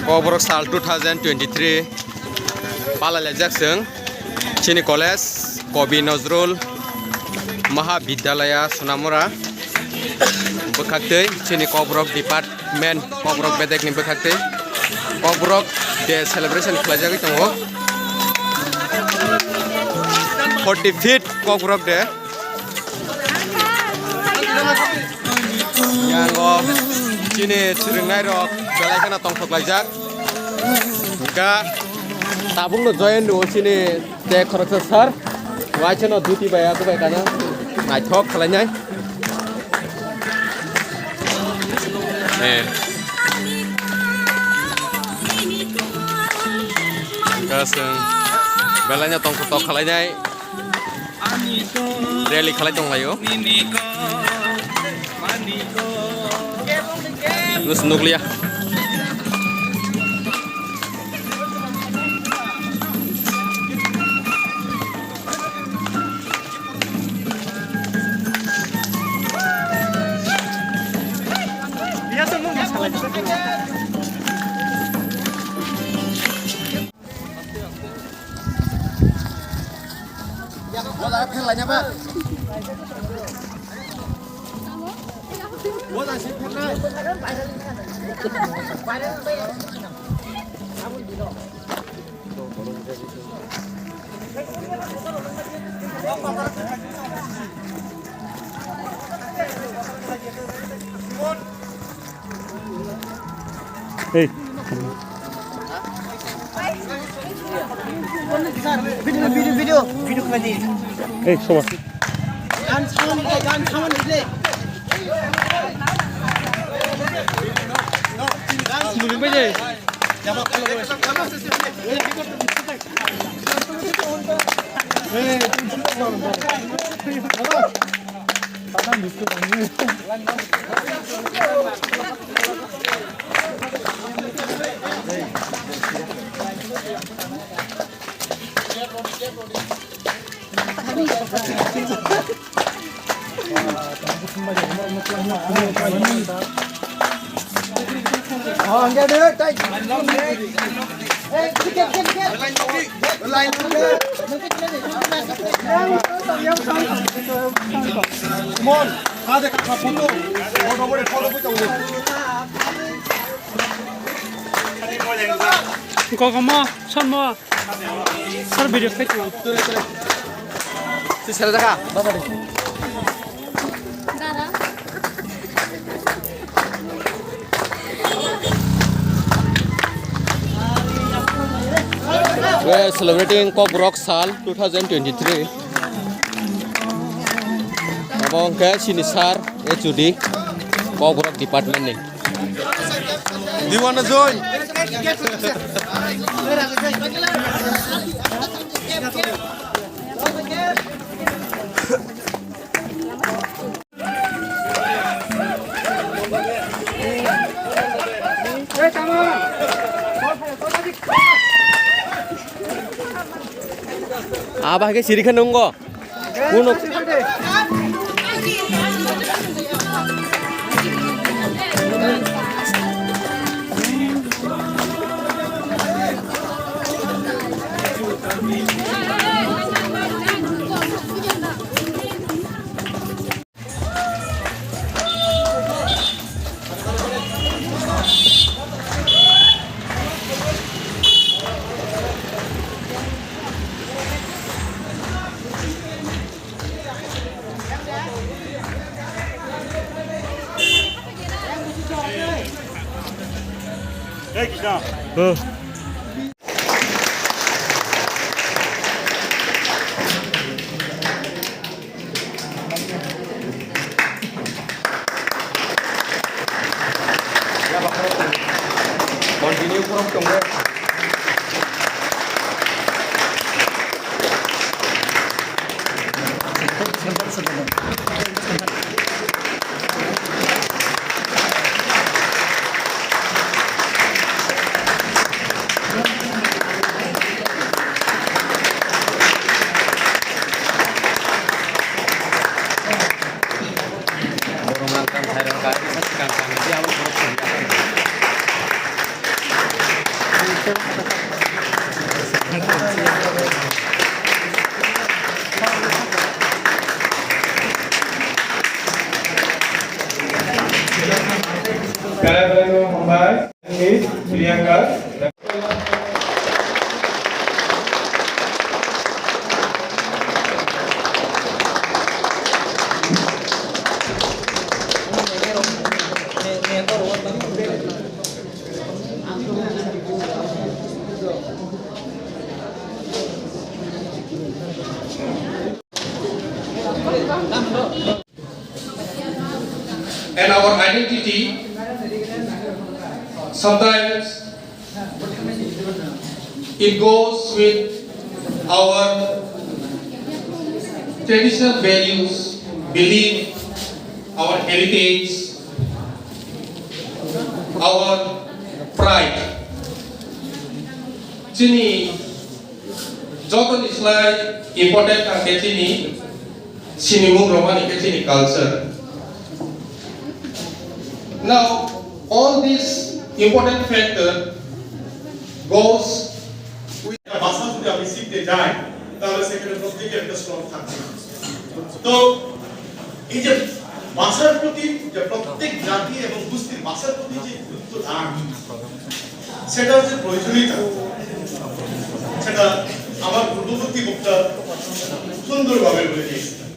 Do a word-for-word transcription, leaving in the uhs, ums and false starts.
Kokborok sal two thousand twenty-three palailaijak chwng chini college Kobi Nazrul Mahavidyalaya Sonamura bwkhaktwi chini Kokborok department, Kokborok bedekni bwkhaktwi Kokborok day celebration khlaijagwi tongo. Forty feet Kokborok day. Yango chini swrwngnairok belai kheno tongthok laijak. Hwnkha tabukno join rwo chini tei khoroksa sir. Waisano duty bai abo bai kana naithok khlainai. Eh. Hwnkha chwng belaino tongthok khlainai. Rally khalai tong laio. Nus nukliya. Hey. Video, video, video, video khlai di. Hey, soba. Gan sound, gan sound di. Gan sound. Kokomo, sonmo. Sir, video khai tu. Tu sir, daga. We are celebrating Kokborok Sal two thousand twenty-three. Abo hwnkhe chini sir, H O D, Kokborok department ni. Do you wanna join? Ah, bahai ke siri khe nungo. Kuno. Continue from Congress. Belai belai no hambai, Miss Priyanka. And our identity, sometimes it goes with our traditional values, belief, our heritage, our pride. Chini joto ni slai important ang khe chini sinimung romani khe chini culture. Now, all these important factor goes with. একটা ভাষা যদি আমি শিখতে যাই, তাহলে সেখানে প্রত্যেকের একটা স্ট্রং থাকবে। তো এই যে ভাষার প্রতি, যে প্রত্যেক জাতি এবং গোষ্ঠীর ভাষার প্রতি যে গুরুত্ব দান, সেটা হচ্ছে প্রয়োজনীয়তা, সেটা আমার পূর্ববর্তী বক্তা সুন্দরভাবে বলে দিয়েছে।